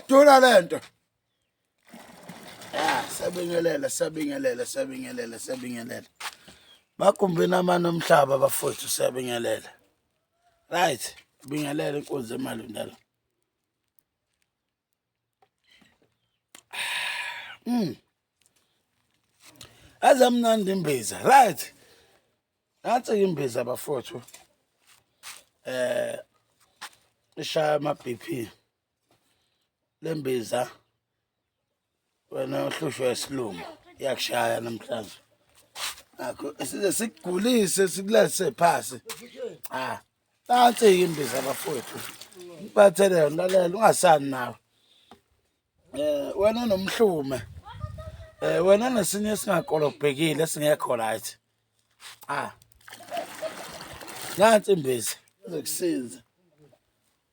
Iyadula lento. Ah, sabingelela, sabingelela, sabingelela, sabingelela. Bagumbini amane omhlaba bafowethu siyabingelela. Right, bingelela inkunzi emali ndala. Azamnandi imbiza. Right. Nansi imbiza bafowethu. Eh ishaya ama BP. Lembiza wena uhlushwa isilungu iyakushaya namhlanje. Nakho size sikugulise sikulalise phasi. Cha. Nansi imbiza bafowethu. Ngiphathele yona lalela ungasani nawe. Eh wena nomhlume. Eh wena nesinye esingakolobhekile esingekho right. Ah. Nansi imbiza izokusiza.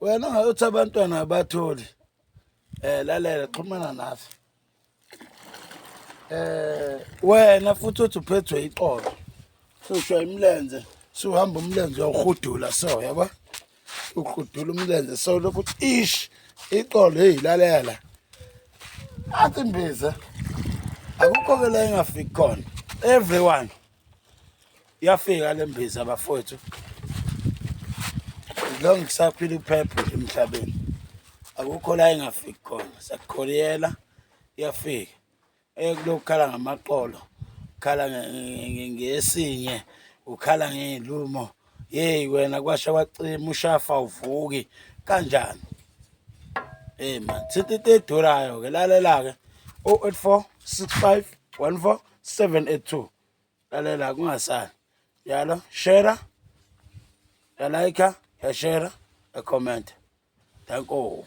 Wena ungayothi abantwana abatholi. Eh lalela xhumana nathi. Eh wena futhi uthi uphethwe iqolo. Sushwa imilenze, suhamba umlenze uyawuhudula so yabo. Uhudula umlenze so lokhu ish iqolo hey lalela. Athi imbiza. Akukho ke la engafiki khona. Everyone iyafika le mbiza bafowethu. Lo ngisaphila uphephe nje emhlabeni. Akukho la engafiki khona. Sakukholiyela iyafika. Ekulokhu ngamaqolo, khala ngesinye, ukhala ngey'lumo. Yeyi wena kwasha kwacima ushafa awuvuki kanjani? Hey man, thinta into edurayo ke lalela ke 084 65 14 782. Lalela kungasali. Yalo share, ya like, ya share, ya comment. Danko.